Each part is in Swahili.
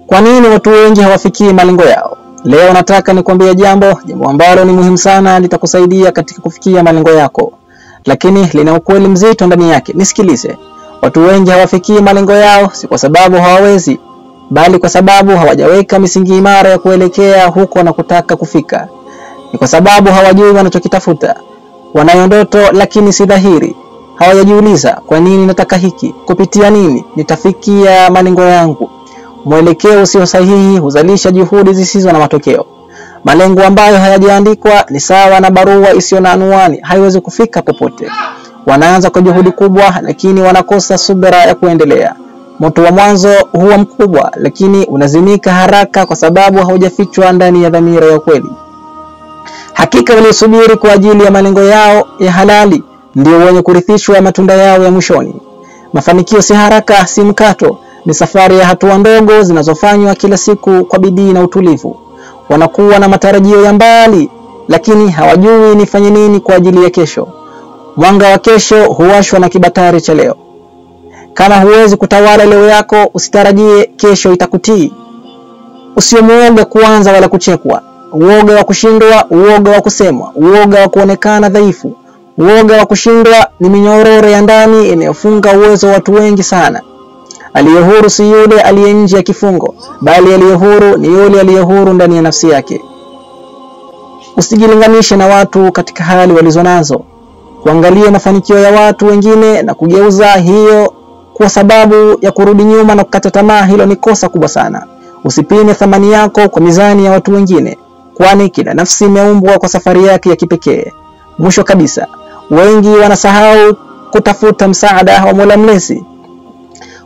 Kwa nini watu wengi hawafikii malengo yao? Leo nataka nikwambie jambo ambalo ni muhimu sana, litakusaidia katika kufikia malengo yako, lakini lina ukweli mzito ndani yake. Nisikilize. Watu wengi hawafikii malengo yao si kwa sababu hawawezi, bali kwa sababu hawajaweka misingi imara ya kuelekea huko na kutaka kufika. Ni kwa sababu hawajui wanachokitafuta. Wanayo ndoto lakini si dhahiri. Hawajajiuliza, kwa nini nataka hiki? Kupitia nini nitafikia malengo yangu? Mwelekeo usio sahihi huzalisha juhudi zisizo na matokeo. Malengo ambayo hayajaandikwa ni sawa na barua isiyo na anwani, haiwezi kufika popote. Wanaanza kwa juhudi kubwa, lakini wanakosa subira ya kuendelea. Moto wa mwanzo huwa mkubwa, lakini unazimika haraka kwa sababu haujafichwa ndani ya dhamira ya kweli. Hakika waliosubiri kwa ajili ya malengo yao ya halali ndio wenye kurithishwa matunda yao ya mwishoni. Mafanikio si haraka, si mkato, ni safari ya hatua ndogo zinazofanywa kila siku kwa bidii na utulivu. Wanakuwa na matarajio ya mbali, lakini hawajui nifanye nini kwa ajili ya kesho. Mwanga wa kesho huwashwa na kibatari cha leo. Kama huwezi kutawala leo yako, usitarajie kesho itakutii. Usimuoga kuanza wala kuchekwa. Uoga wa kushindwa, uoga wa kusemwa, uoga wa kuonekana dhaifu. Uoga wa kushindwa ni minyororo ya ndani inayofunga uwezo wa watu wengi sana. Aliye huru si yule aliye nje ya kifungo, bali aliye huru ni yule aliye huru ndani ya nafsi yake. Usijilinganishe na watu katika hali walizonazo. Kuangalia mafanikio ya watu wengine na kugeuza hiyo kwa sababu ya kurudi nyuma na kukata tamaa, hilo ni kosa kubwa sana. Usipime thamani yako kwa mizani ya watu wengine, kwani kila nafsi imeumbwa kwa safari yake ya kipekee. Mwisho kabisa, wengi wanasahau kutafuta msaada wa Mola Mlezi.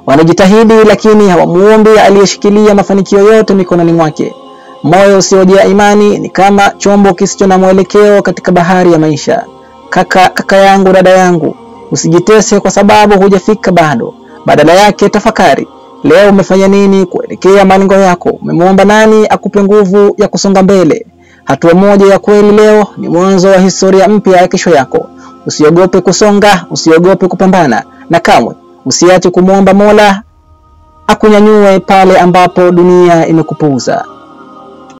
Wanajitahidi lakini hawamuombi aliyeshikilia mafanikio yote mikononi mwake. Moyo usiojaa imani ni kama chombo kisicho na mwelekeo katika bahari ya maisha. Kaka yangu, dada yangu, usijitese kwa sababu hujafika bado. Badala yake tafakari, leo umefanya nini kuelekea malengo yako? Umemuomba nani akupe nguvu ya kusonga mbele? Hatua moja ya kweli leo ni mwanzo wa historia mpya ya kesho yako. Usiogope kusonga, usiogope kupambana, na kamwe usiache kumuomba Mola akunyanyue pale ambapo dunia imekupuuza.